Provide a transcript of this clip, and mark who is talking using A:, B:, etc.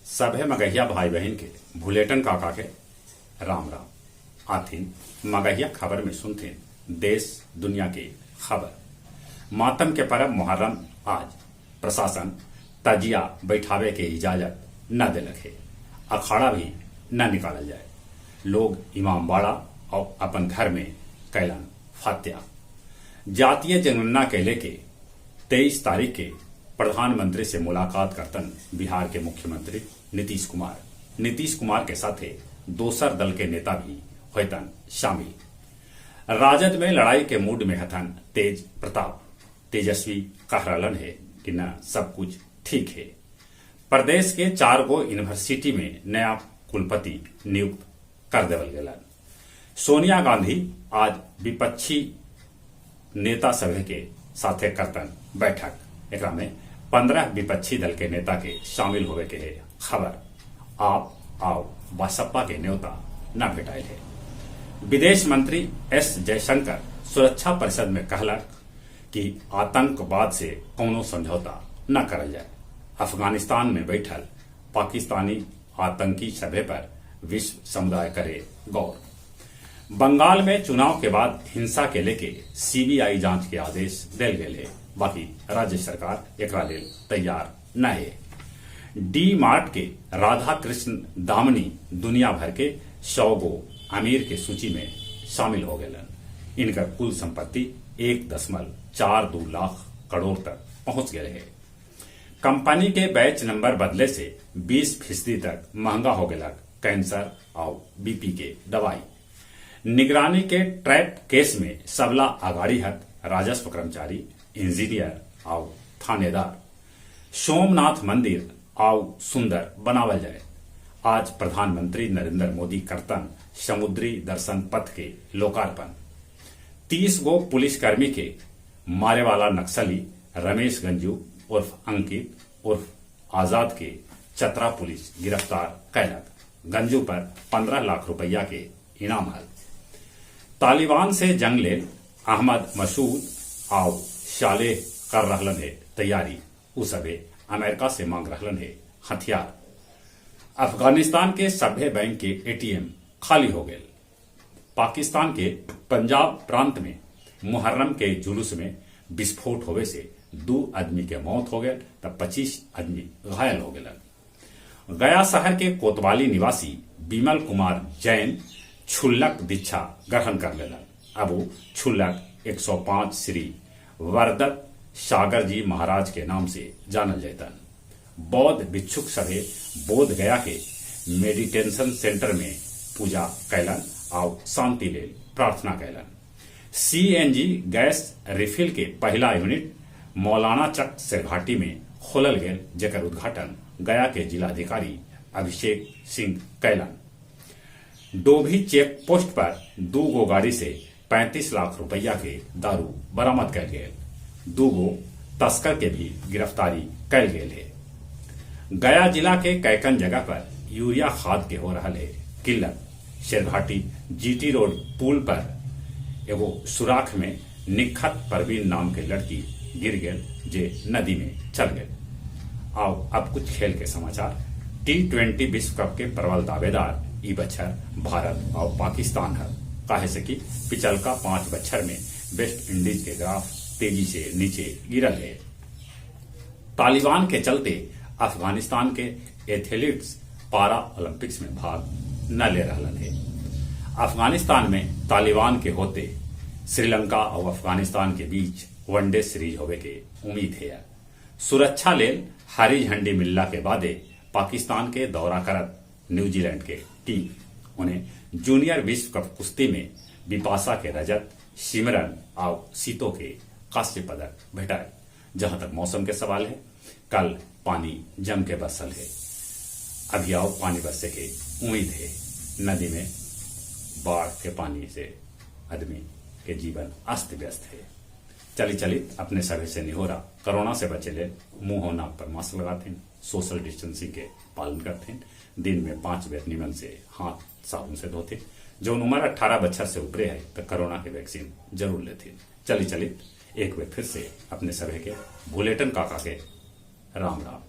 A: सभे मगहिया भाई बहिन के भुलेटन काका के राम राम। आथिन मगहिया खबर में सुनथिन देश दुनिया के खबर। मातम के परब मुहर्रम आज प्रशासन तजिया बैठावे के इजाजत न देलक हे, अखाड़ा भी न निकालल जाए। लोग इमामबाड़ा और अपन घर में कैलन फातिहा। जातीय जनगणना के लेके 23 तारीख के प्रधानमंत्री से मुलाकात करतन बिहार के मुख्यमंत्री नीतीश कुमार। नीतीश कुमार के साथे दोसर दल के नेता भी होतन शामिल। राजद में लड़ाई के मूड में हथन तेज प्रताप। तेजस्वी कह रहलन है कि न सब कुछ ठीक है। प्रदेश के 4 गो यूनिवर्सिटी में नया कुलपति नियुक्त कर देवल गेलन। सोनिया गांधी आज विपक्षी नेता सभा के साथे करतन बैठक। एकरा में 15 विपक्षी दल के नेता के शामिल होवे के है खबर। आप आओ बसपा के न्योता न भेटाइल है। विदेश मंत्री एस जयशंकर सुरक्षा परिषद में कहलक कि आतंकवाद से कोनो समझौता न करल जाए। अफगानिस्तान में बैठल पाकिस्तानी आतंकी सभे पर विश्व समुदाय करे गौर। बंगाल में चुनाव के बाद हिंसा के लेके सीबीआई जांच के आदेश देल गेल है, बाकी राज्य सरकार एकरा लेल तैयार न है। डी मार्ट के राधा कृष्ण दामनी दुनिया भर के 100 गो अमीर के सूची में शामिल हो गए। इनका कुल संपत्ति 1.42 लाख करोड़ तक पहुंच गए है। कंपनी के बैच नंबर बदले से 20% तक महंगा हो गया कैंसर और बीपी के दवाई। निगरानी के ट्रैप केस में सबला आगाड़ी हत राजस्व कर्मचारी, इंजीनियर और थानेदार। सोमनाथ मंदिर आउ सुंदर बनावल जाए। आज प्रधानमंत्री नरेंद्र मोदी करतन समुद्री दर्शन पथ के लोकार्पण। 30 गो पुलिसकर्मी के मारे वाला नक्सली रमेश गंजू उर्फ अंकित उर्फ आजाद के चतरा पुलिस गिरफ्तार कैलक। गंजू पर 15 लाख रुपया के इनाम हल। तालिबान से जंग ले अहमद मसूद आउ शालेह कर रहलन है तैयारी। उ सबे अमेरिका से मांग रहलन है हथियार। अफगानिस्तान के सभ्य बैंक के एटीएम खाली हो गए। पाकिस्तान के पंजाब प्रांत में मुहर्रम के जुलूस में विस्फोट होवे से 2 आदमी के मौत हो गए तब 25 आदमी घायल हो गए। गया शहर के कोतवाली निवासी विमल कुमार जैन छुल्लक दीक्षा ग्रहण कर लेलन। अब वो छुल्लक 105 श्री वरदत्त सागर जी महाराज के नाम से जानल जातन। बौद्ध भिक्षुक सभे बोध गया के मेडिटेशन सेंटर में पूजा कैलन और शांति लेल प्रार्थना कैलन। सीएनजी गैस रिफिल के पहला यूनिट मौलाना चक शेरघाटी में खोलल गेल, जेकर उद्घाटन गया के जिलाधिकारी अभिषेक सिंह कैलन। डोभी चेक पोस्ट पर 2 गो गाड़ी से 35 लाख रुपया के दारू बरामद कैल गेल। 2 गो तस्कर के भी गिरफ्तारी कैल गेल है। गया जिला के कैकन जगह पर यूरिया खाद के हो रहा है किल्लत। शेरघाटी जीटी रोड पुल पर एगो सुराख में निखत परवीन नाम के लड़की गिर गेल जे नदी में चल गेल। आओ अब कुछ खेल के समाचार। T20 विश्व कप के प्रबल दावेदार ई बच्छर भारत और पाकिस्तान है। काहे से कि पिछलका 5 बच्छर में वेस्ट इंडीज के ग्राफ तेजी से नीचे गिरल है। तालिबान के चलते अफगानिस्तान के एथलीट्स पारा ओलंपिक्स में भाग न ले रहलन है। अफगानिस्तान में तालिबान के होते श्रीलंका और अफगानिस्तान के बीच वनडे सीरीज होवे के उम्मीद है। सुरक्षा लेल हरी झंडी मिलला के बादे पाकिस्तान के दौरा करत न्यूजीलैंड के टीम। उन्हें जूनियर विश्व कप कुश्ती में बिपाशा के रजत, सिमरन और सीतो के कांस्य पदक भेटाए। जहां तक मौसम के सवाल है, कल पानी जम के बरसल है। अभी आओ पानी बरसे के उम्मीद है। नदी में बाढ़ के पानी से आदमी के जीवन अस्त व्यस्त है। चली चली अपने सभी से निहोरा, कोरोना से बचे ले मुंह और नाक पर मास्क लगाते हैं, सोशल डिस्टेंसिंग के पालन करते हैं, दिन में 5 बेर निमन से हाथ साबुन से धोते। जो उम्र 18 बच्चा से ऊपरे है तो कोरोना के वैक्सीन जरूर लेते। चली चली एक बार फिर से अपने सभी के भुलेटन काका के राम राम।